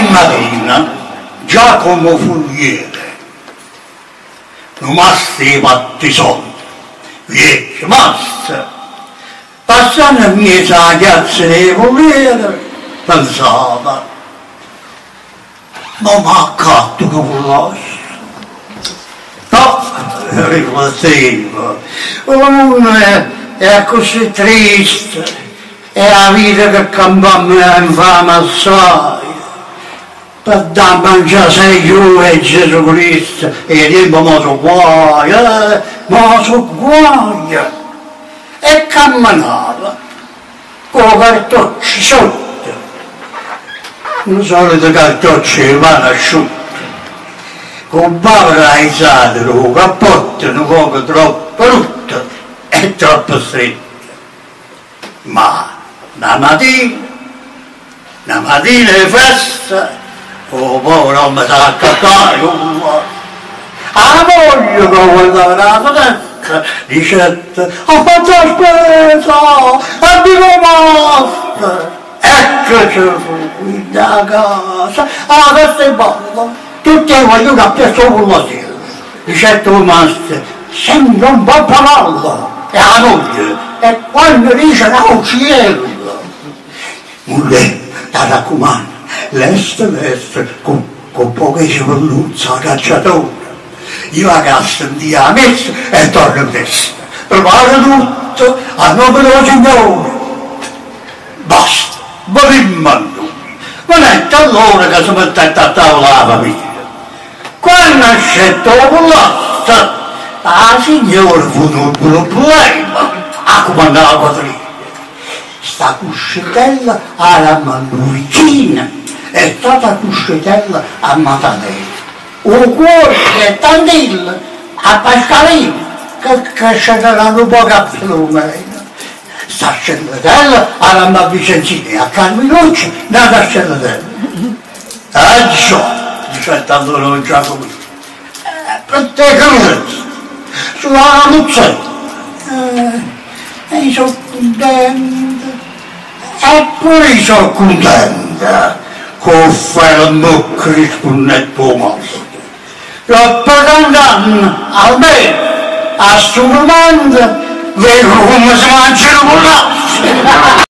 matina Giacomo Fulliere, nu masto 'e Pattisonte, viecchio masto, passanno 'mmiez' 'a chiazza d' 'e Fulliere, pensava, Mo m'accatto nu pullasto. No, riflettevo, 'o munno è accussì triste e 'a vita che campammo è 'nfama assaje. Pe dà a mangià seje ore 'e Gesù Cristo 'e tiempe mo so' guaje, mo so' guaje. E cammenava cu 'o cartoccio sotto, nu solito cartoccio 'e pane asciutto, cu 'o bavero aizato d' 'o cappotto nu poco troppo rutto e troppo stretto. Ma na matina, na matina 'e festa, 'o povero ommo s'accattaje 'o 'A moglie ca 'o guardava d' 'a fenesta dicette, Ho fatto 'a spesa! Evviva 'o masto! E che ce fu dint' 'a casa! 'A festa 'e ballo! Tutt' 'e guagliune appriesso 'o pullasiello! Dicette 'o masto, Sembra un pappavallo! E 'a moglie, E quanno dice n'auciello! Mugliè, t'arraccumanno, lesto lesto, cu cu poco 'e cepelluzza 'a cacciatora. Io vaco a sentì 'a messa e torno presto. Prepara tutto, a nome d' 'o Signore! Basta, vedimmo a nuje. Venette allora ca se mettette a tavola 'a famiglia. Quanno ascette 'o pullasto, 'a signora fu nu prublema a cumannà 'a quadriglia. Sta cuscetella 'a dammo a Luigina e st'ata cuscetella a Matalena. 'O cuorpo e tantillo a Pascalino ca scennerà nu poco a Filumena. Sta scelletella 'a dammo a Vicenzino e a Carminuccio n'ata scelletella. Aggio, dicette allora 'o Giacomino, pe te che vulesse? Sulo 'a muzzella. E i' so' cuntento, e pure i' so' cuntento, cu 'o ffele 'mmocca rispunnette 'o masto. Doppo tant'anne, almeno, a 'stu mumento, veco comme se mangia nu pullasto!